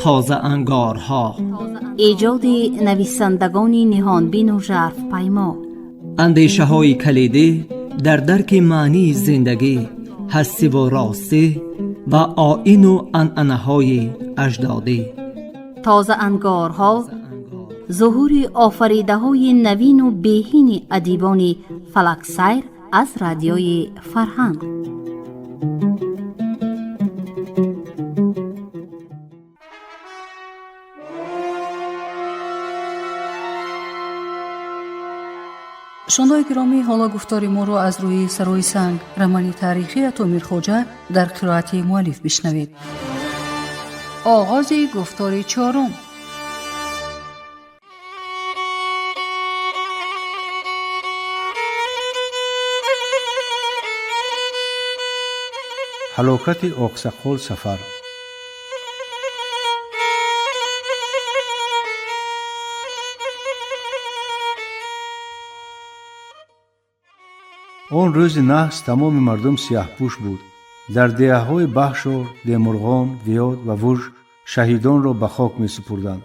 Тозаангорҳо. Эҷоди нависандагони ниҳонбину жарфпаймо. Андешаҳои калидӣ дар дарки маънии зиндагӣ, ҳастиву ростӣ ва оину анъанаҳои аҷдодӣ. Тозаангорҳо зуҳури офаридаҳои навину беҳини адибони фалаксайр аз Радиои Фарҳанг. Шунавандагони гиромӣ, ҳоло гуфтори моро аз рӯи «Сарои санг», романи таърихии Ато Мирхоҷа дар қироати муаллиф бишнавед. Оғози гуфтори чорум. Ҳалокати Оқсақол Сафар. Он рӯзи наҳс тамоми мардум сияҳпӯш буд. Дар деҳаҳои Баҳшор, Демурғон, Виёд ва Вуж шаҳидонро ба хок месупурданд.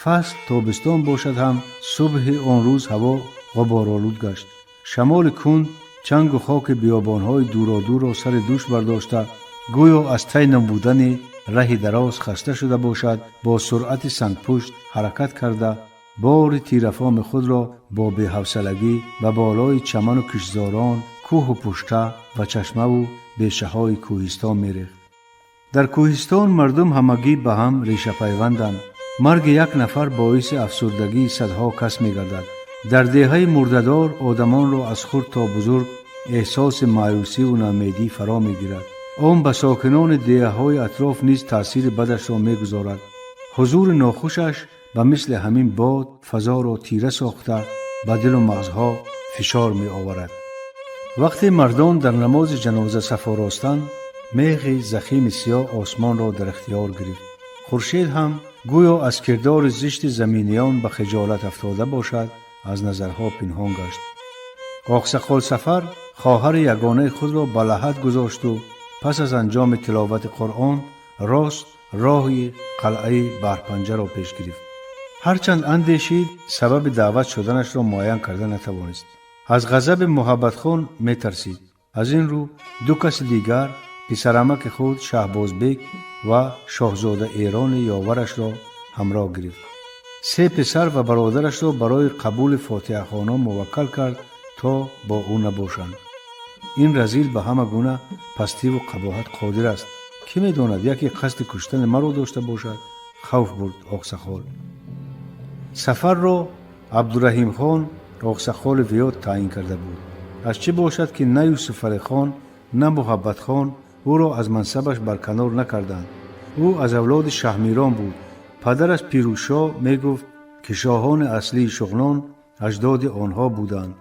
Фасл тобистон бошад ҳам, субҳи он рӯз ҳаво ғуборолуд гашт. Шамоли кунд чангу хоки биёбонҳои дуродурро сари дӯш бардошта, гӯё аз тай намудани раҳи дароз хаста шуда бошад, бо суръати сангпушт ҳаракат карда, бори тирафоми худро бо беҳавсалагӣ ба болои чаману киштзорон, кӯҳу пушта ва чашмаву бешаҳои кӯҳистон мерехт. Дар кӯҳистон мардум ҳамагӣ ба ҳам решапайванданд. Марги як нафар боиси афсурдагии садҳо кас мегардад. Дар деҳаи мурдадор одамонро аз хурд то бузург эҳсоси маъюсиву наумедӣ фаро мегирад. Он ба сокинони деҳаҳои атроф низ таъсири бадашро мегузорад. Ҳузури нохушаш ба мисли ҳамин бод фазоро тира сохта, ба дилу мағзҳо фишор меоварад. Вақте мардон дар намози ҷаноза саф оростанд, меғи захими сиёҳ осмонро дар ихтиёр гирифт. Хуршед ҳам гӯё аз кирдори зишти заминиён ба хиҷолат афтода бошад, аз назарҳо пинҳон гашт. Оқсақол Сафар хоҳари ягонаи худро ба лаҳад гузошту пас аз анҷоми тиловати Қуръон рост роҳи қалъаи Баҳрпанҷаро пеш гирифт. Ҳарчанд андешид, сабаби даъват шуданашро муайян карда натавонист. Аз ғазаби Муҳаббатхон метарсид. Аз ин рӯ ду каси дигар, писарамаки худ Шаҳбозбек ва шоҳзода Эрони ёварашро ҳамроҳ гирифт. Се писар ва бародарашро барои қабули фотиҳахонон муваккал кард, то бо ӯ набошанд. Ин разил ба ҳама гуна пастиву қабоҳат қодир аст. Кӣ медонад, яке қасди куштани маро дошта бошад, хавф бурд Оқсақол. Сафарро Абдураҳимхон, оқсақоли Виёд, таъин карда буд. Аз чӣ бошад, ки на Юсуфалихон, на Муҳаббатхон ӯро аз мансабаш барканор накарданд? Ӯ аз авлоди шаҳмирон буд. Падараш Пирӯзшоҳ мегуфт, ки шоҳони аслии Шуғнон аҷдоди онҳо буданд.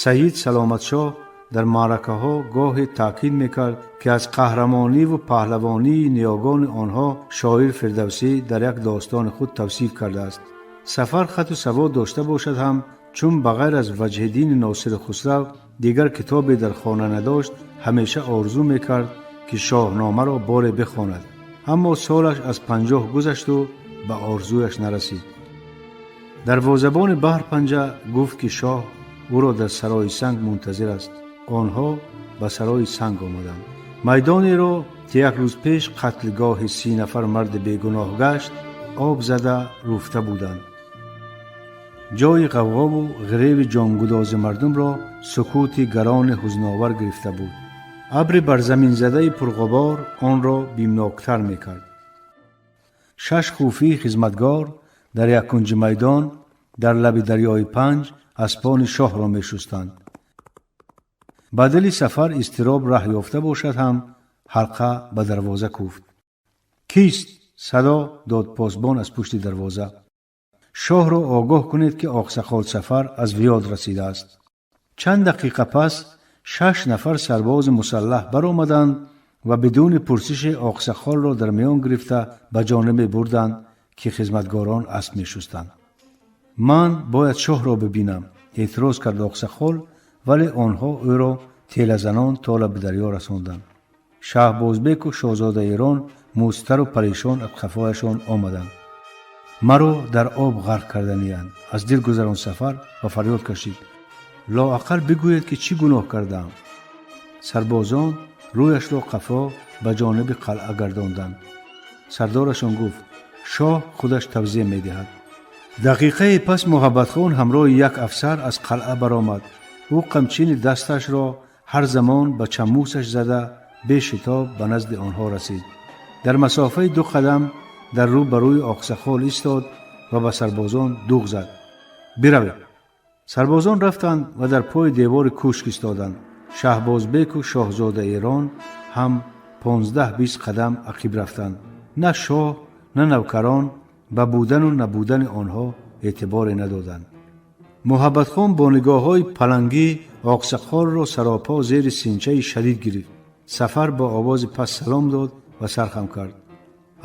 Саид Саломатшоҳ дар маъракаҳо гоҳе таъкид мекард, ки аз қаҳрамониву паҳлавонии ниёгони онҳо шоир Фирдавсӣ дар як достони худ тавсиф кардааст. Сафар хату савод дошта бошад ҳам, чун ба ғайр аз Ваҷҳиддини Носири Хусрав дигар китобе дар хона надошт, ҳамеша орзу мекард, ки Шоҳномаро боре бихонад. Аммо солаш аз 50 гузашту ба орзуяш нарасид. Дарвозабони Баҳрпанҷа гуфт, ки шоҳ ӯро дар Сарои Санг мунтазир аст. Онҳо ба Сарои Санг омаданд. Майдонеро, ки як рӯз пеш қатлгоҳи 30 нафар марди бегуноҳ гашт, об зада руфта буданд. Ҷои ғавғову ғиреви ҷонгудози мардумро сукути гарони ҳузновар гирифта буд. Абри барзаминзадаи пурғубор онро бимноктар мекард. Шаш хуфии хизматгор дар як кунҷи майдон дар лаби дарёи Панҷ аспони шоҳро мешустанд. Ба дили Сафар изтироб раҳ ёфта бошад ҳам, ҳалқа ба дарвоза кӯфт. «Кист?» садо дод посбон аз пушти дарвоза. «Шоҳро огоҳ кунед, ки Оқсақол Сафар аз Виёд расидааст». Чанд дақиқа пас шаш нафар сарбози мусаллаҳ баромаданд ва бидуни пурсиши оқсақолро дар миён гирифта ба ҷонибе бурданд, ки хизматгорон асп мешустанд. «Ман бояд шоҳро бибинам», эътироз кард оқсақол, вале онҳо ӯро телазанон то лаби дарё расонданд. Шаҳбозбеку шоҳзода Эрон Музтару парешон аз қафояшон омаданд. Маро дар об ғарқ карданианд, аз дил гузарон Сафар ва фарёд кашид: лоақал бигӯед, ки чӣ гуноҳ кардаам. Сарбозон рӯяшро қафо ба ҷониби қалъа гардонданд. Сардорашон гуфт: шоҳ худаш тавзеҳ медиҳад. Дақиқае пас Муҳаббатхон ҳамроҳи як афсар аз қалъа баромад. Ӯ қамчини дасташро ҳар замон ба чаммусаш зада, бешитоб ба назди онҳо расид. Дар масофаи 2 қадам дар рӯ ба рӯи Оқсақол истод ва ба сарбозон дуғ зад: биравед. Сарбозон рафтанд ва дар пои девори кӯшк истоданд. Шаҳбозбеку шоҳзода Эрон ҳам 15-20 қадам ақиб рафтанд. На шоҳ, на навкарон ба будану набудани онҳо эътиборе надоданд. Муҳаббатхон бо нигоҳҳои палангӣ Оқсақолро саропо зери синчаи шадид гирифт. Сафар бо овози паст салом дод ва сархам кард: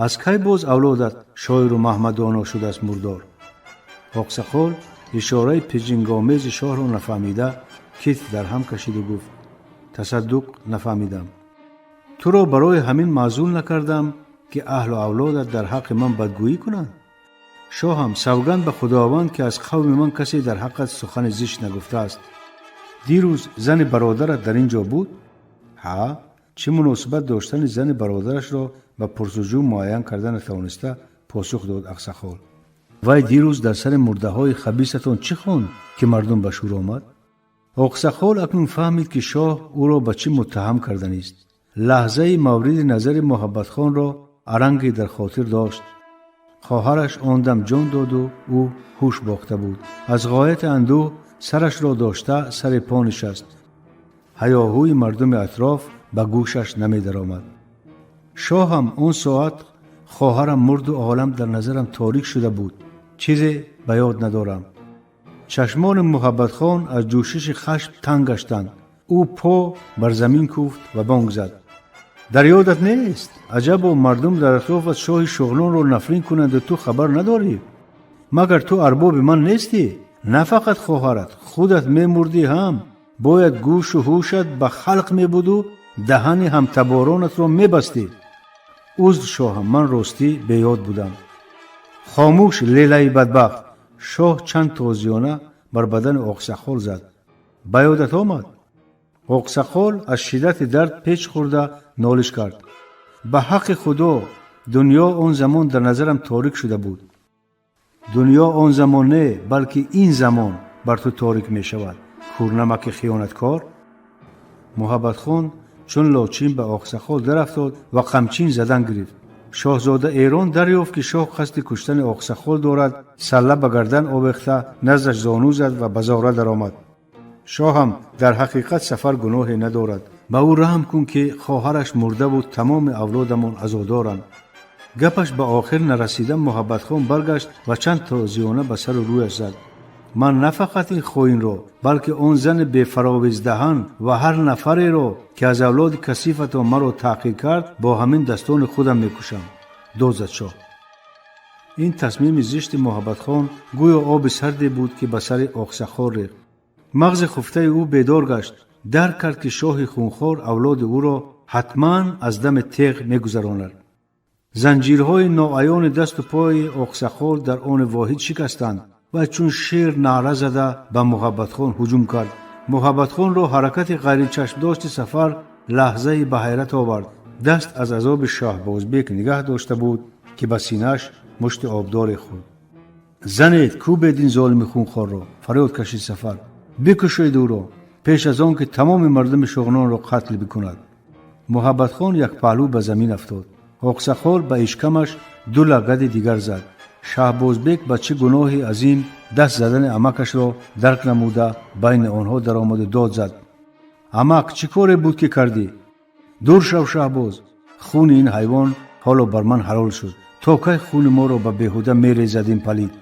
аз кай боз авлодат шоиру Маҳмаддоно шудааст, мурдор? Оқсақол ишораи пиҷингомези шоҳро нафаҳмида, китф дар ҳам кашиду гуфт: тасаддуқ, нафаҳмидам. Туро барои ҳамин маъзул накардам, ки аҳлу авлодат дар ҳаққи ман бадгӯӣ кунанд. Шоҳам, савганд ба Худованд, ки аз қавми ман касе дар ҳаққат сухани зишт нагуфтааст. Дирӯз зани бародарат дар ин ҷо буд? Ҳа, чӣ муносибат доштани зани бародарашро ба пурсуҷӯ муайян карда натавониста, посух дод Ақсақол. Вай дирӯз дар сари мурдаҳои хабисатон чӣ хонд, ки мардум ба шӯр омад? Оқсақол акнун фаҳмид, ки шоҳ ӯро ба чӣ муттаҳам карданист. Лаҳзаи мавриди назари Муҳаббатхонро аранге дар хотир дошт. Хоҳараш он дам ҷон доду ӯ ҳуш бохта буд. Аз ғояти андӯҳ сарашро дошта сари по нишаст. Ҳаёҳӯи мардуми атроф ба гӯшаш намедаромад. Шоҳам, он соат хоҳарам мурду олам дар назарам торик шуда буд. Чизе ба ёд надорам. Чашмони Муҳаббатхон аз ҷӯшиши хашм танг гаштанд. Ӯ по бар замин кӯфт ва бонг зад: дар ёдат нест? Аҷабо, мардум дар атрофат шоҳи Шуғнонро нафрин кунанду ту хабар надорӣ? Магар ту арбоби ман нестӣ? На фақат хоҳарат, худат мемурдӣ ҳам бояд гӯшу ҳушат ба халқ мебуду даҳани ҳамтаборонатро мебастӣ. Узр, шоҳам, ман ростӣ беёд будам. Хомӯш, лелаи бадбахт! Шоҳ чанд тозиёна бар бадани Оқсақол зад. Ба ёдат омад? Оқсақол аз шиддати дард печ хӯрда нолиш кард: ба ҳаққи Худо, дунё он замон дар назарам торик шуда буд. Дунё он замон не, балки ин замон бар ту торик мешавад, кӯрнамаки хиёнаткор. Муҳаббатхон чун лочин ба Оқсақол дарафтод ва қамчин задан гирифт. Шоҳзода Эрон дарёфт, ки шоҳ қасди куштани Оқсақол дорад. Салла ба гардан овехта, наздаш зону зад ва ба зора даромад: шоҳам, дар ҳақиқат Сафар гуноҳе надорад. Ба ӯ раҳм кун, ки хоҳараш мурдаву тамоми авлодамон азодоранд. Гапаш ба охир нарасида, Муҳаббатхон баргашт ва чанд тозиёна ба сару рӯяш зад: ман на фақат ин хоинро, балки он зани бефаровездаҳан ва ҳар нафареро, ки аз авлоди касифатон маро таъқиб кард, бо ҳамин дастони худам мекушам. Дод зад шоҳ. Ин тасмими зишти Муҳаббатхон гӯё оби сарде буд, ки ба сари Оқсақол рехт. Мағзи хуфтаи ӯ бедор гашт. Дарк кард, ки шоҳи хунхор авлоди ӯро ҳатман аз дами теғ мегузаронад. Занҷирҳои ноаёни дасту пои Оқсақол дар они воҳид шикастанд ва чун шер наъра зада ба Муҳаббатхон ҳуҷум кард. Муҳаббатхонро ҳаракати ғайричашмдошти Сафар лаҳзае ба ҳайрат овард. Даст аз азоби Шоҳбозбек нигаҳ дошта буд, ки ба синааш мушти обдоре хӯрд. Занед, кӯбед ин золими хунхорро! Фарёд кашид Сафар. Бикушед ӯро пеш аз он ки тамоми мардуми Шуғнонро қатл бикунад. Муҳаббатхон як паҳлӯ ба замин афтод. Оқсақол ба ишкамаш 2 лагади дигар зад. Шаҳбозбек ба чӣ гуноҳи азим даст задани амакашро дарк намуда, байни онҳо даромаду дод зад: амак, чӣ коре буд, ки кардӣ? Дур шав, Шаҳбоз! Хуни ин ҳайвон ҳоло бар ман ҳалол шуд. То кай хуни моро ба беҳуда мерезад ин палид?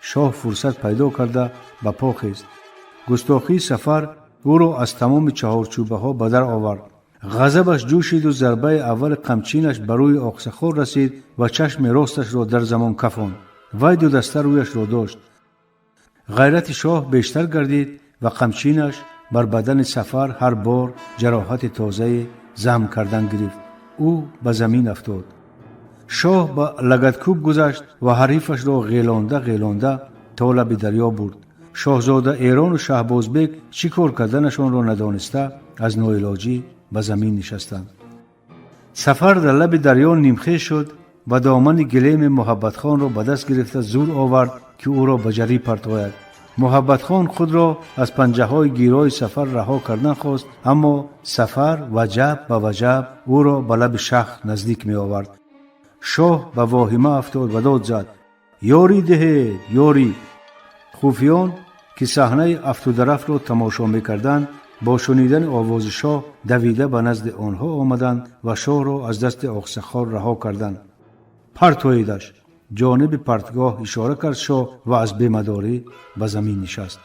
Шоҳ фурсат пайдо карда ба по хест. Густохии Сафар ӯро аз тамоми чаҳорчӯбаҳо ба дар овард. Ғазабаш ҷӯшиду зарбаи аввали қамчинаш ба рӯи Оқсақол расид ва чашми росташро дар замон кафонд. Вай ду даста рӯяшро дошт. Ғайрати шоҳ бештар гардид ва қамчинаш бар бадани Сафар ҳар бор ҷароҳати тозае заҳм кардан гирифт. Ӯ ба замин афтод. Шоҳ ба лагадкӯб гузашт ва ҳарифашро ғелонда ғелонда то лаби дарё бурд. Шоҳзода Эрону Шаҳбозбек чӣ кор карданашонро надониста, аз ноилоҷӣ ба замин нишастанд. Сафар дар лаби дарё нимхез шуд ва домани гилеми Муҳаббатхонро ба даст гирифта зур овард, ки ӯро ба ҷарӣ партояд. Муҳаббатхон худро аз панҷаҳои гирои Сафар раҳо кардан хост, аммо Сафар ваҷаб ба ваҷаб ӯро ба лаби шахт наздик меовард. Шоҳ ба воҳима афтод ва дод зад: «Ёрӣ диҳед, ёрӣ!» Хуфиён, ки саҳнаи афтударафтро тамошо мекарданд, бо шунидани овози шоҳ давида ба назди онҳо омаданд ва шоҳро аз дасти Оқсақол раҳо карданд. «Партоедаш!» Ҷониби партгоҳ ишора кард шоҳ ва аз бемадорӣ ба замин нишаст.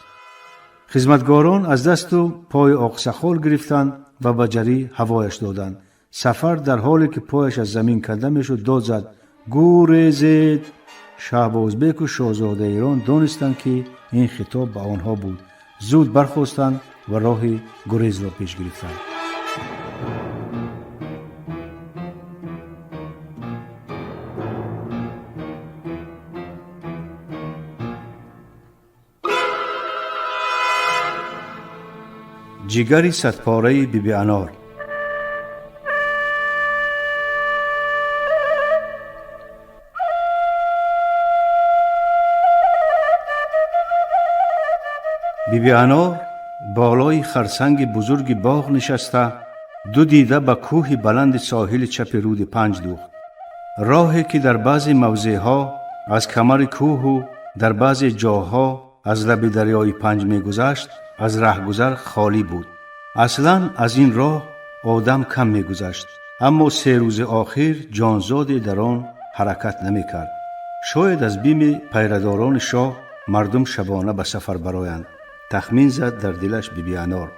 Хизматгорон аз дасту пои Оқсақол гирифтанд ва ба ҷарӣ ҳавояш доданд. Сафар дар ҳоле ки пояш аз замин канда мешуд, дод зад: «Гурезед!» Шаҳбозбеку шоҳзода Эрон донистанд, ки ин хитоб ба онҳо буд. Зуд бархостанд ва роҳи гурезро пеш гирифтанд. Ҷигари садпораи Бибианор. Бибианор болои харсанги бузурги боғ нишаста, ду дида ба кӯҳи баланди соҳили чапи рӯди Панҷ дӯхт. Роҳе ки дар баъзе мавзеъҳо аз камари кӯҳу дар баъзе ҷоҳо аз лаби дарёи Панҷ мегузашт, аз раҳгузар холӣ буд. Аслан аз ин роҳ одам кам мегузашт, аммо 3 рӯзи охир ҷонзоде дар он ҳаракат намекард. Шояд аз бими пайрадорони шоҳ мардум шабона ба сафар бароянд, тахмин зад дар дилаш Бибианор.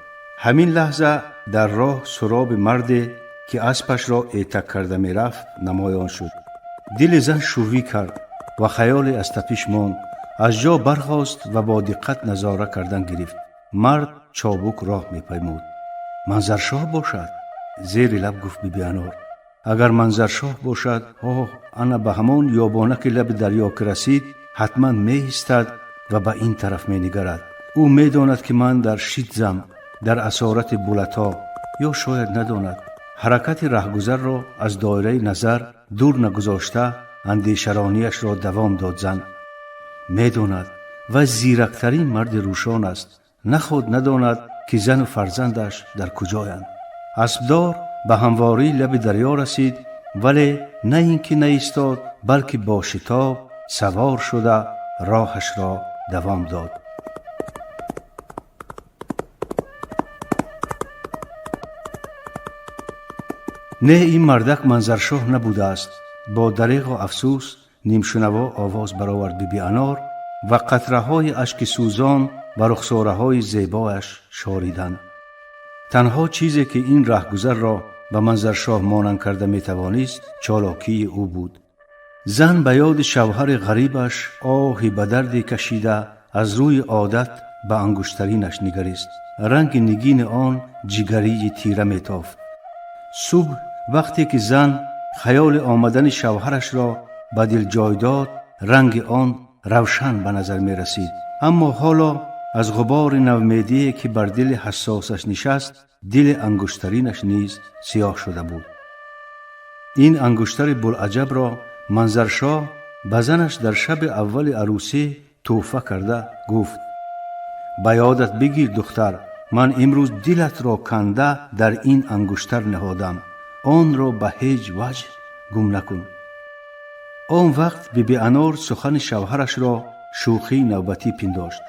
Ҳамин лаҳза дар роҳ суроби марде, ки аспашро этак карда мерафт, намоён шуд. Дили зан шувӣ кард ва хаёле аз тапиш монд. Аз ҷо бархост ва бо диққат назора кардан гирифт. Мард чобук роҳ мепаймуд. «Манзаршоҳ бошад?» зери лаб гуфт Бибианор. «Агар Манзаршоҳ бошад, оҳ, ана ба ҳамон ёбонаки лаби дарё ки расид, ҳатман меистад ва ба ин тараф менигарад. Ӯ медонад, ки ман дар шидзам, дар асорати булато, ё шояд надонад.» Ҳаракати раҳгузарро аз доираи назар дур нагузошта, андешарониашро давом дод зан. Медонад ва зирактарин марди рӯшон аст. Наход надонад, ки зану фарзандаш дар куҷоянд. Аспдор ба ҳамвории лаби дарё расид, вале на ин ки наистод, балки бо шитоб савор шуда роҳашро давом дод. Не, ин мардак Манзаршоҳ набудааст. Бо дареғу афсӯс нимшунаво овоз баровард Бибианор ва қатраҳои ашки сӯзон ба рухсораҳои зебояш шориданд. Танҳо чизе, ки ин раҳгузарро ба Манзаршоҳ монанд карда метавонист, чолокии ӯ буд. Зан ба ёди шавҳари ғарибаш оҳи ба дарде кашида, аз рӯи одат ба ангуштаринаш нигарист. Ранги нигини он ҷигарии тира метофт. Субҳ вақте ки зан хаёли омадани шавҳарашро ба дил ҷой дод, ранги он равшан ба назар мерасид. Аммо ҳоло аз ғубори навмедие, ки бар дили ҳассосаш нишаст, дили ангуштаринаш низ сиёҳ шуда буд. Ин ангуштари булаҷабро Манзаршоҳ ба занаш дар шаби аввали арӯсӣ тӯҳфа карда гуфт: «Ба ёдат бигир, духтар, ман имрӯз дилатро канда дар ин ангуштар ниҳодам. Онро ба ҳеҷ ваҷҳ гум накун.» Он вақт Бибианор сухани шавҳарашро шӯхии навбатӣ пиндошт.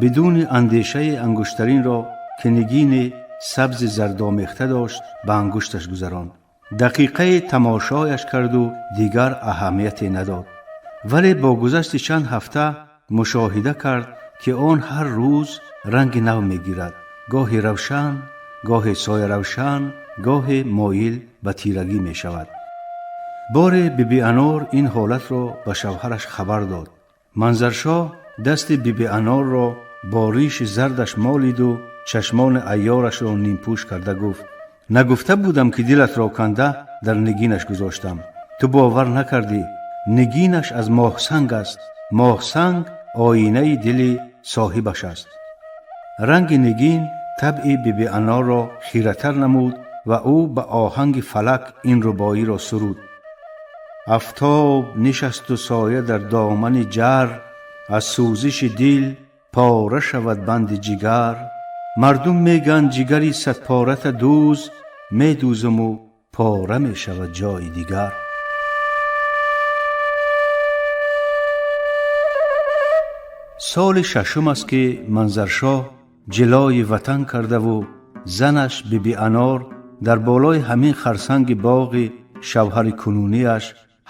Бидуни андешаи ангуштаринро, ки нигини сабзи зардомехта дошт, ба ангушташ гузаронд. Дақиқае тамошояш карду дигар аҳамияте надод. Вале бо гузашти чанд ҳафта мушоҳида кард, ки он ҳар рӯз ранги нав мегирад: гоҳе равшан, гоҳе сояравшан, гоҳе моил ба тирагӣ мешавад. Боре Бибианор ин ҳолатро ба шавҳараш хабар дод. Манзаршоҳ дасти Бибианорро бо риши зардаш молиду чашмони айёрашро нимпӯш карда гуфт: «Нагуфта будам, ки дилатро канда Дар нигинаш гузоштам. Ту бовар накардӣ. Нигинаш аз моҳсанг аст. Моҳсанг оинаи дили соҳибаш аст. Ранги нигин табъи Биби Анорро хиратар намуд ва ӯ ба оҳанги фалак ин рубоиро суруд: Афтоб нишасту соя дар домани ҷар, аз сӯзиши дил пора шавад банди ҷигар. Мардум мегӯянд ҷигари садпората дӯз, медӯзаму пора мешавад ҷои дигар. Соли шашум аст, ки Манзаршоҳ ҷилои ватан кардаву занаш Биби Анор дар болои ҳамин харсанги боғи шавҳари кунунияш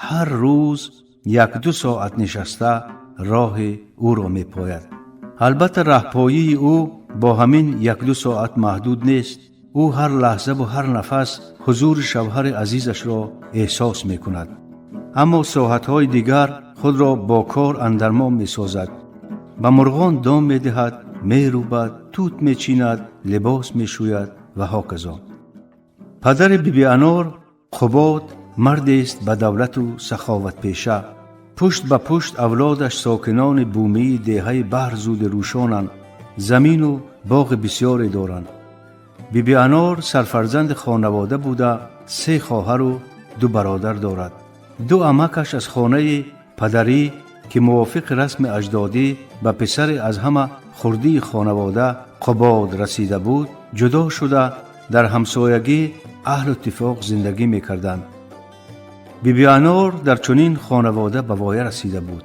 ҳар рӯз 1-ду соат нишаста роҳи ӯро мепояд. Албатта, раҳпоии ӯ бо ҳамин 1-ду соат маҳдуд нест. Ӯ ҳар лаҳзаву ҳар нафас ҳузури шавҳари азизашро эҳсос мекунад, аммо соатҳои дигар худро бо кор андармон месозад: ба мурғон дом медиҳад, мерӯбад, тут мечинад, либос мешӯяд ва ҳоказо. Падари Биби Анор Қубод мардест ба давлату саховатпеша. Пушт ба пушт авлодаш сокинони бумии деҳаи Баҳрзуди Рӯшонанд, замину боғи бисёре доранд. Биби Анор сарфарзанди хонавода буда, се хоҳару ду бародар дорад. Ду амакаш аз хонаи падарӣ, ки мувофиқи расми аҷдодӣ ба писаре аз ҳама хурдии хонавода Қубод расида буд, ҷудо шуда, дар ҳамсоягӣ аҳлу иттифоқ зиндагӣ мекарданд. Биби Анор дар чунин хонавода ба воя расида буд.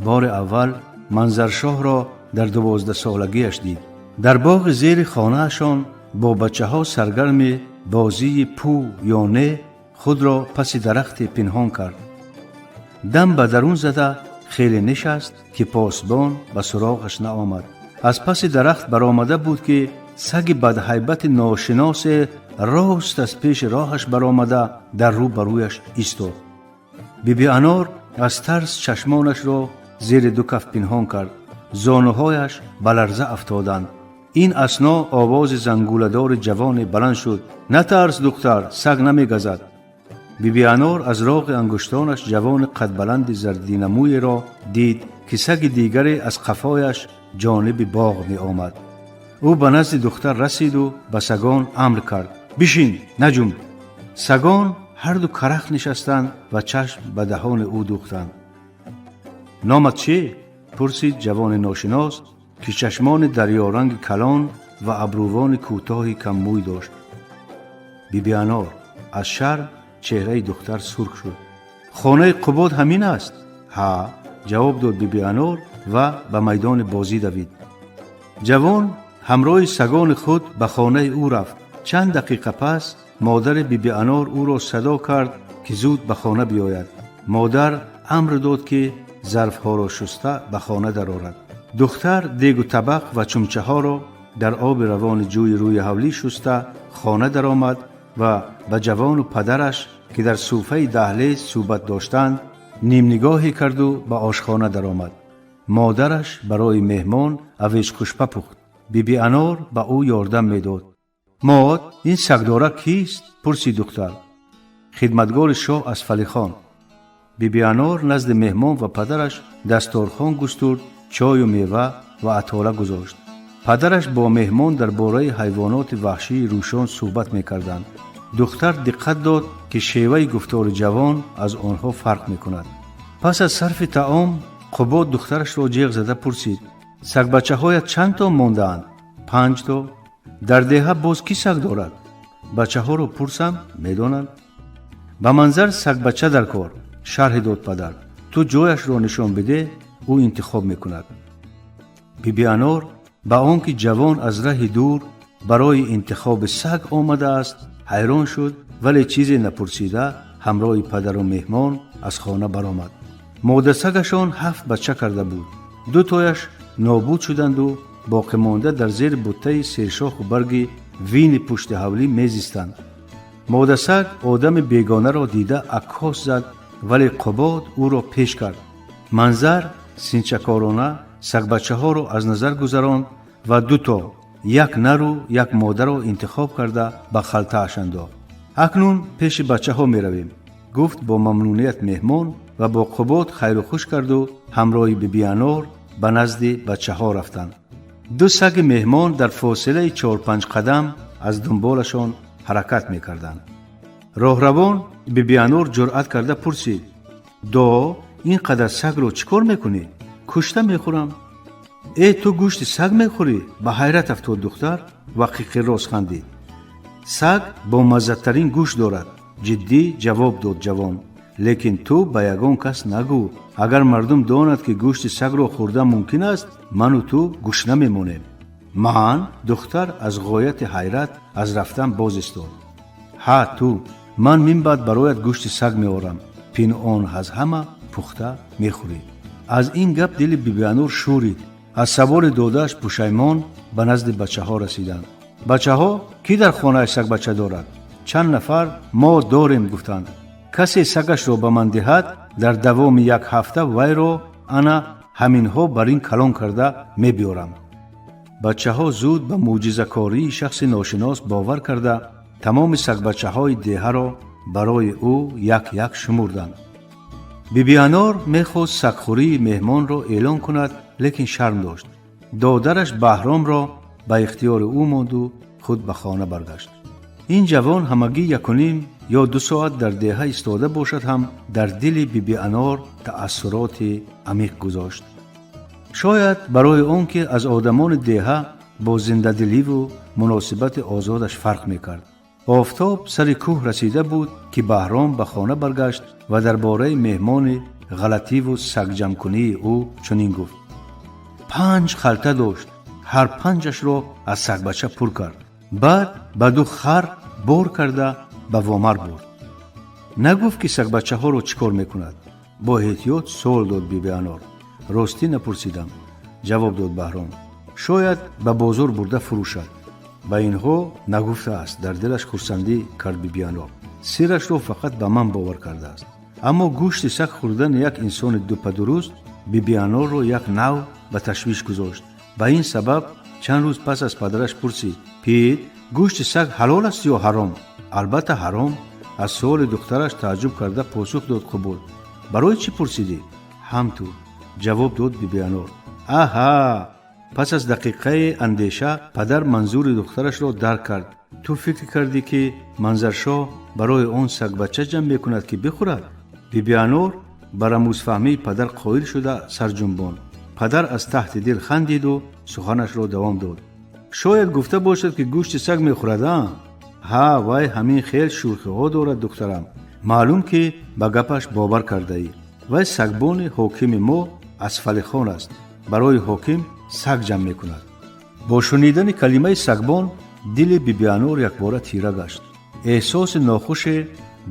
Бори аввал Манзаршоҳро дар 12-солагиаш дид. Дар боғи зери хонаашон бо бачаҳо саргарми бозии пӯ ё не худро паси дарахте пинҳон кард. Дам ба дарун зада хеле нишаст, ки посбон ба суроғаш наомад. Аз паси дарахт баромада буд, ки саги бадҳайбати ношиносе рост аз пеши роҳаш баромада, дар рӯ ба рӯяш истод. Биби Анор аз тарс чашмонашро зери ду каф пинҳон кард, зонуҳояш ба ларза афтоданд. Ин асно овози зангуладори ҷавоне баланд шуд: «Натарс, духтар, саг намегазад». Биби Анор аз роғи ангуштонаш ҷавони қадбаланди зардинамӯеро дид, ки саги дигаре аз қафояш ҷониби боғ меомад. Ӯ ба назди духтар расиду ба сагон амр кард: «Бишин, наҷумб». Сагон ҳарду карахт нишастанд ва чашм ба даҳони ӯ дӯхтанд. «Номат чӣ?» пурсид ҷавони ношинос, ки чашмони дарёранги калон ва абрувони кӯтоҳи каммӯй дошт. «Биби Анор». Аз шарм чеҳраи духтар сурх шуд. «Хонаи Қубод ҳамин аст?» «Ҳа», ҷавоб дод Биби Анор ва ба майдони бозӣ давид. Ҷавон ҳамроҳи сагони худ ба хонаи ӯ рафт. Чанд дақиқа пас модари Биби Анор ӯро садо кард, ки зуд ба хона биёяд. Модар амр дод, ки зарфҳоро шуста ба хона дарорад. Духтар дегу табақ ва чумчаҳоро дар оби равони ҷӯи рӯи ҳавлӣ шуста, хона даромад ва ба ҷавону падараш, ки дар суфаи даҳлез суҳбат доштанд, нимнигоҳе карду ба ошхона даромад. Модараш барои меҳмон авечхӯшпа пухт. Биби Анор ба ӯ ёрдам медод. «Мод, ин сагдора кист?» пурсид духтар. «Хидматгори шоҳ аз Фалихон». Биби Анор назди меҳмон ва падараш дасторхон густурд, чою мева ва атола гузошт. Падараш бо меҳмон дар бораи ҳайвоноти ваҳшии Рӯшон суҳбат мекарданд. Духтар диққат дод, ки шеваи гуфтори ҷавон аз онҳо фарқ мекунад. Пас аз сарфи таом Қубод духтарашро ҷеғ зада пурсид: «Сагбачаҳоят чанд то мондаанд?» «Панҷ то». «Дар деҳа боз кӣ саг дорад?» «Бачаҳоро пурсам, медонанд». «Ба Манзар сагбача дар кор», шарҳи дод падар. «Ту ҷояшро нишон бидеҳ, ӯ интихоб мекунад». Биби Анор ба он ки ҷавон аз раҳи дур барои интихоби саг омадааст, ҳайрон шуд, вале чизе напурсида ҳамроҳи падару меҳмон аз хона баромад. Модасагашон ҳафт бача карда буд. Ду тояш нобуд шуданду боқимонда дар зери буттаи сершоху барги вини пушти ҳавлӣ мезистанд. Модасаг одами бегонаро дида аккос зад, вале Қубод ӯро пеш кард. Манзар синчакорона сагбачаҳоро аз назар гузаронд ва дуто, як нару як модаро интихоб карда, ба халтааш андохт. Акнун пеши бачаҳо меравем, гуфт бо мамнуният меҳмон ва бо Қубод хайру хуш карду ҳамроҳи Бибианор ба назди бачаҳо рафтанд. Ду саги меҳмон дар фосилаи 4-5 қадам аз дунболашон ҳаракат мекарданд. Роҳравон Бибианор ҷуръат карда пурсид: «До, ин қадар сагро чӣ кор мекунӣ?» «Кушта мехӯрам». «Э, ту гӯшти саг мехӯрӣ?» Ба ҳайрат афтод духтар ва қиқирроз хандид. «Саг бомаззатарин гӯшт дорад», ҷиддӣ ҷавоб дод ҷавон. «Лекин ту ба ягон кас нагӯ. Агар мардум донад, ки гӯшти сагро хӯрдан мумкин аст, ману ту гушна мемонем». «Ман?» Духтар аз ғояти ҳайрат аз рафтан боз истод. «Ҳа, ту. Ман минбаъд бароят гӯшти саг меорам. Пинҳон аз ҳама пухта мехӯрӣ». Аз ин гап дили Бибианур шӯрид. Аз саволи додааш пушаймон ба назди бачаҳо расиданд. «Бачаҳо, кӣ дар хонааш сагбача дорад?» Чанд нафар «Мо дорем» гуфтанд. «Касе сагашро ба ман диҳад, дар давоми як ҳафта вайро ана ҳаминҳо бар ин калон карда мебиёрам». Бачаҳо зуд ба мӯъҷизакории шахси ношинос бовар карда, тамоми сагбачаҳои деҳаро барои ӯ як-як шумурданд. Бибианор мехост сагхӯрии меҳмонро эълон кунад, лекин шарм дошт. Додараш Баҳромро ба ихтиёри ӯ монду худ ба хона баргашт. Ин ҷавон ҳамагӣ 1.5 ё 2 соат дар деҳа истода бошад ҳам, дар дили Бибианор таассуроти амиқ гузошт. Шояд барои он ки аз одамони деҳа бо зиндадиливу муносибати озодаш фарқ мекард. Офтоб сари кӯҳ расида буд, ки Баҳром ба хона баргашт ва дар бораи меҳмони ғалативу сагҷамъкунии ӯ чунин гуфт: «5 халта дошт, ҳар 5-ашро аз сагбача пур кард. Баъд ба 2 хар бор карда ба Вомар бурд. Нагуфт, ки сагбачаҳоро чӣ кор мекунад?» Бо эҳтиёт суол дод Бибианор. «Ростӣ напурсидам», ҷавоб дод Баҳром. «Шояд ба бозор бурда фурӯшад». «Ба инҳо нагуфтааст», дар дилаш хурсандӣ кард Бибианор. «Сирашро фақат ба ман бовар кардааст». Аммо гӯшти саг хӯрдани як инсони дупадуруст Бибианорро як нав ба ташвиш гузошт. Ба ин сабаб чанд рӯз пас аз падараш пурсид: «Пит, гӯшти саг ҳалол аст ё ҳаром?» «Албатта, ҳаром», аз суоли духтараш тааҷҷуб карда посух дод Қубод. «Барои чӣ пурсидӣ?» «Ҳам ту», ҷавоб дод Бибианор. «Аҳа!» Пас аз дақиқаи андеша падар манзури духтарашро дарк кард. «Ту фикр кардӣ, ки Манзаршоҳ барои он сагбача ҷамъ мекунад, ки бихӯрад?» Бибианор ба рамузфаҳмии падар қоил шуда сарҷунбонд. Падар аз таҳти дил хандиду суханашро давом дод: «Шояд гуфта бошад, ки гӯшти саг мехӯрад, а? Ҳа, вай ҳамин хел шӯхиҳо дорад, духтарам. Маълум, ки ба гапаш бовар кардаӣ. Вай сагбони ҳокими мо Асфалихон аст. Барои ҳоким саг ҷамъ мекунад». Бо шунидани калимаи сагбон дили Бибианор якбора тира гашт. Эҳсоси нохуше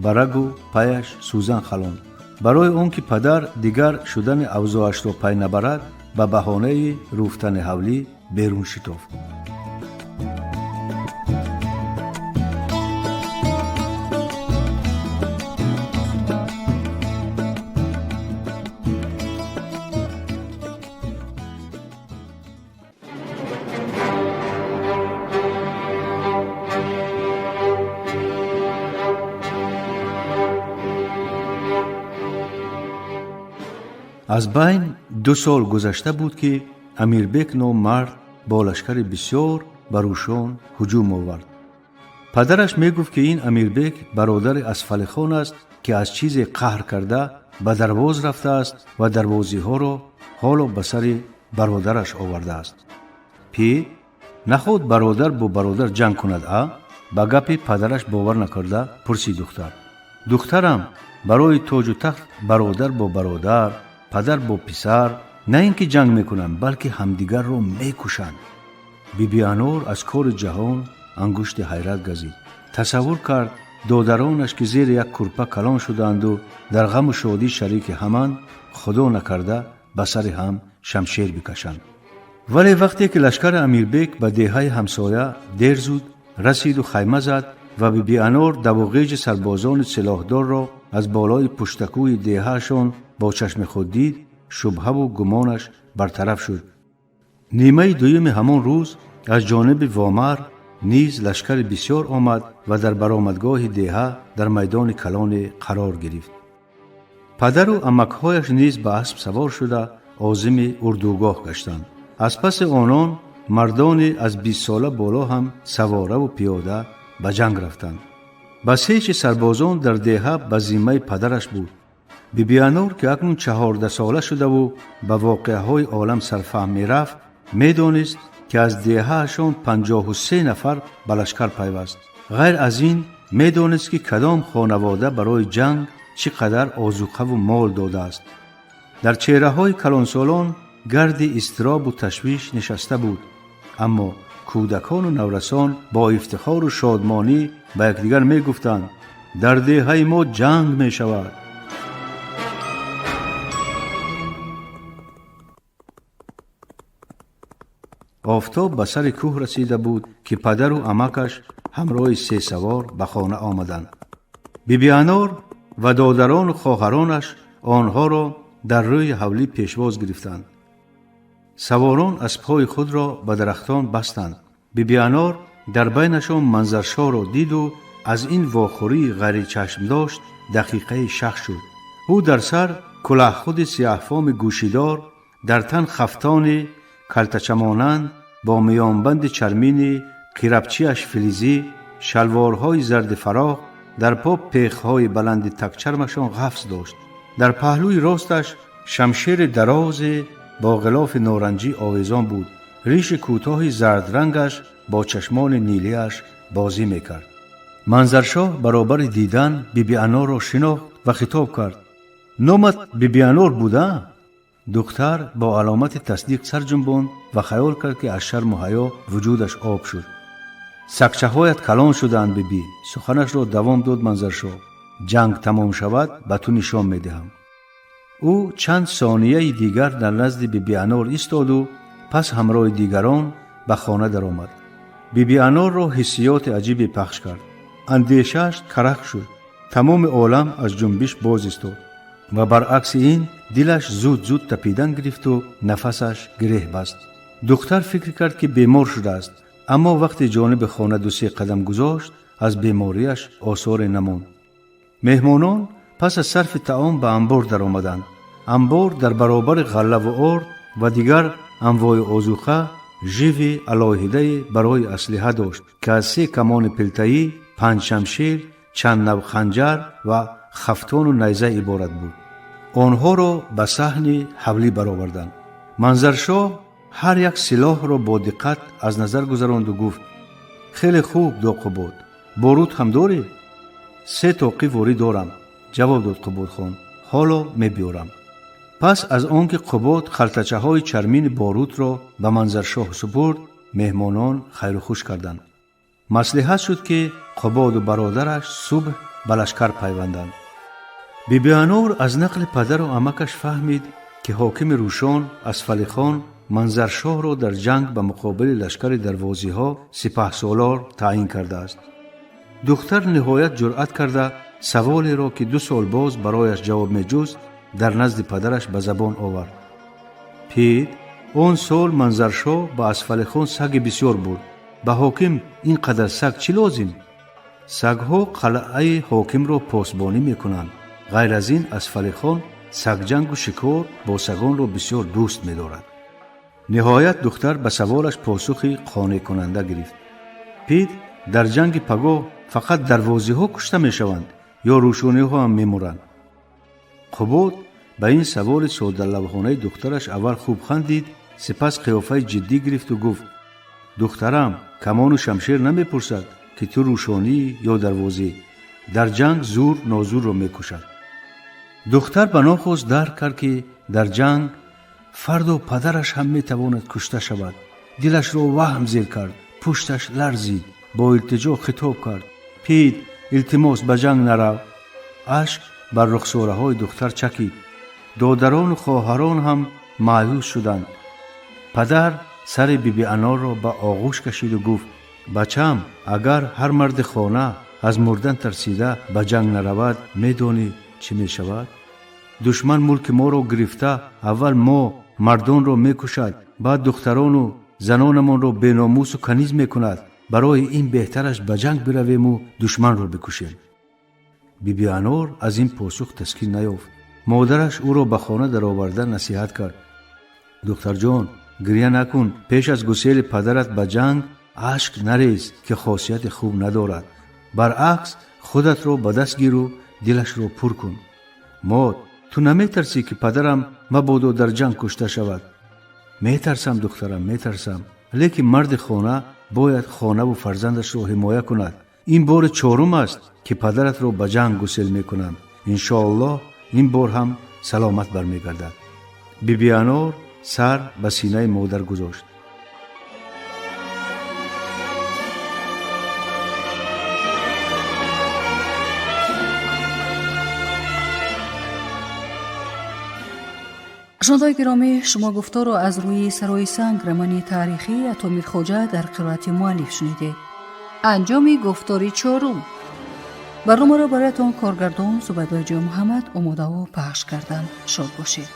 ба рагу паяш сӯзан халонд. Барои он ки падар дигар шудани авзоашро пай набарад, ба баҳонаи рӯфтани ҳавлӣ берун шитофт. Аз байн 2 сол гузашта буд, ки Амирбек ном мард бо лашкари бисёр ба Рӯшон ҳуҷум овард. Падараш мегуфт, ки ин Амирбек бародари Асфалихон аст, ки аз чизе қаҳр карда ба Дарвоз рафтааст ва дарвозиҳоро ҳоло ба сари бародараш овардааст. «Пир, наход бародар бо бародар ҷанг кунад, а?» Ба гапи падараш бовар накарда пурсид духтар. «Духтарам, барои тоҷу тахт бародар бо бародар, падар бо писар на ин ки ҷанг мекунанд, балки ҳамдигарро мекушанд». Бибианор аз кори ҷаҳон ангушти ҳайрат газид. Тасаввур кард, додаронаш, ки зери як курпа калон шудаанду дар ғаму шодӣ шарики ҳаманд, худо накарда ба сари ҳам шамшер бикашанд. Вале вақте ки лашкари Амирбек ба деҳаи ҳамсоя дер зуд расиду хайма зад ва Бибианор давуғеҷи сарбозони силоҳдорро аз болои пуштакӯи деҳаашон бо чашми худ дид, шубҳаву гумонаш бартараф шуд. Нимаи дуюми ҳамон рӯз аз ҷониби Вомар Низ лашкари бисёр омад ва дар баромадгоҳи деҳа дар майдони калоне қарор гирифт. Падару амакҳояш низ ба асп савор шуда озими урдугоҳ гаштанд. Аз паси онон мардоне аз 20сола боло ҳам савораву пиёда ба ҷанг рафтанд. Басечи сарбозон дар деҳа ба зиммаи падараш буд. Бибианор, ки акнун 14сола шудаву ба воқеаҳои олам сарфаҳм мерафт, медонист, ки аз деҳаашон 53 нафар ба лашкар пайваст. Ғайр аз ин, медонист, ки кадом хонавода барои ҷанг чӣ қадар озуқаву мол додааст. Дар чеҳраҳои калонсолон гарди изтиробу ташвиш нишаста буд, аммо кӯдакону наврасон бо ифтихору шодмонӣ ба якдигар мегуфтанд: «Дар деҳаи мо ҷанг мешавад». Офтоб ба сари кӯҳ расида буд, ки падару амакаш ҳамроҳи се савор ба хона омаданд. Бибианор ва додарону хоҳаронаш онҳоро дар рӯи ҳавлӣ пешвоз гирифтанд. Саворон аспҳои худро ба дарахтон бастанд. Бибианор дар байнашон Манзаршоҳро диду аз ин вохӯрии ғайричашмдошт дақиқаи шах шуд. Ӯ дар сар кулаҳхуди сиёҳфоми гӯшидор, дар тан хафтони калтачамонанд бо миёнбанди чармини қирабчиаш филизӣ, шалворҳои зарди фароғ, дар по пехҳои баланди такчармашон ғафз дошт. Дар паҳлӯи росташ шамшери дарозе бо ғилофи норанҷӣ овезон буд. Риши кӯтоҳи зардрангаш бо чашмони нилиаш бозӣ мекард. Манзаршоҳ баробари дидан Бибианорро шинохт ва хитоб кард: «Номат Бибианор буда?» Духтар бо аломати тасдиқ сар ҷунбонд ва хаёл кард, ки аз шарму ҳаё вуҷудаш об шуд. «Сагчаҳоят калон шудаанд, бибӣ», суханашро давом дод Манзаршоҳ. «Ҷанг тамом шавад, ба ту нишон медиҳам». Ӯ чанд сонияи дигар дар назди Бибианор истоду пас ҳамроҳи дигарон ба хона даромад. Бибианорро ҳиссиёти аҷибе пахш кард. Андешааш карах шуд. Тамоми олам аз ҷунбиш боз истод ва баръакси ин дилаш зуд-зуд тапидан гирифту нафасаш гиреҳ баст. Духтар фикр кард, ки бемор шудааст, аммо вақте ҷониби хона ду-се қадам гузошт, аз бемориаш осоре намонд. Меҳмонон пас аз сарфи таом ба амбор даромаданд. Амбор дар баробари ғаллаву орд ва дигар анвои озуқа живи алоҳидае барои аслиҳа дошт, ки аз се камони пилтаӣ, панҷ шамшер, чанд нав ханҷар ва хафтону найза иборат буд. Онҳоро ба саҳни ҳавлӣ бароварданд. Манзаршоҳ ҳар як силоҳро бо диққат аз назар гузаронду гуфт: «Хеле хуб, Доқубод, борут ҳам дорӣ?» «Се тоқӣ ворӣ дорам», ҷавоб дод Қубодхон, «ҳоло мебиёрам». Пас аз он ки Қубод халтачаҳои чармини борутро ба Манзаршоҳ супурд, меҳмонон хайрухуш карданд. Маслиҳат шуд, ки Қубоду бародараш субҳ ба лашкар пайванданд. Бибианор аз нақли падару амакаш фаҳмид, ки ҳокими Рӯшон Асфалихон Манзаршоҳро дар ҷанг ба муқобили лашкари дарвозиҳо сипаҳсолор таъин кардааст. Духтар ниҳоят ҷуръат карда, саволеро, ки 2 сол боз барояш ҷавоб меҷуст, дар назди падараш ба забон овард: «Пид, он сол Манзаршоҳ ба Асфалихон саги бисёр бурд. Ба ҳоким ин қадар саг чӣ лозим?» «Сагҳо қалъаи ҳокимро посбонӣ мекунанд. Ғайр аз ин, Асфалихон сагҷангу шикор бо сагонро бисёр дӯст медорад». Ниҳоят духтар ба саволаш посухи қонеъкунанда гирифт. «Пид, дар ҷанги пагоҳ фақат дарвозиҳо кушта мешаванд ё рӯшониҳо ҳам мемуранд?» Қубод ба ин саволи соддалавҳонаи духтараш аввал хуб хандид, сипас қиёфаи ҷиддӣ гирифту гуфт: «Духтарам, камону шамшер намепурсад, ки ту рӯшонӣ ё дарвозӣ. Дар ҷанг зур нозурро мекушад». Духтар ба нохост дарк кард, ки дар ҷанг фардо падараш ҳам метавонад кушта шавад. Дилашро ваҳм зер кард, пушташ ларзид, бо илтиҷо хитоб кард: «Пид, илтимос, ба ҷанг нарав». Ашк бар рухсораҳои духтар чакид. Додарону хоҳарон ҳам маъюс шуданд. Падар сари Бибианорро ба оғӯш кашиду гуфт: «Бачам, агар ҳар марди хона аз мурдан тарсида ба ҷанг наравад, медонӣ чӣ мешавад? Душман мулки моро гирифта, аввал мо мардонро мекушад, баъд духтарону занонамонро беномусу каниз мекунад. Барои ин беҳтараш ба ҷанг биравему душманро бикушем. Биби Анор аз ин посух таскин наёфт. Модараш ӯро ба хона дароварда насиҳат кард: духтарҷон, гирья накун, пеш аз гусели падарат ба ҷанг ашк нарез, ки хосияти хуб надорад. Баръакс, худатро ба даст гиру дилашро пур кун. Мод, ту наметарсӣ, ки падарам мабодо дар ҷанг кушта шавад? Метарсам, духтарам, метарсам, лекин марди хона бояд хонаву фарзандашро ҳимоя кунад. Ин бори чорум аст, ки падаратро ба ҷанг гусел мекунам. Иншоаллоҳ, ин бор ҳам саломат бармегардад. Биби Анор сар ба синаи модар гузошт. Шунавандаи гиромӣ, шумо гуфторро аз рӯи «Сарои санг» романи таърихии Ато Мирхоҷа дар қироати муаллиф шунидед. Анҷоми гуфтори чорум. Барномаро бароятон коргардон Зубайдоҷон Муҳаммад омодаву пахш карданд. Шод бошед.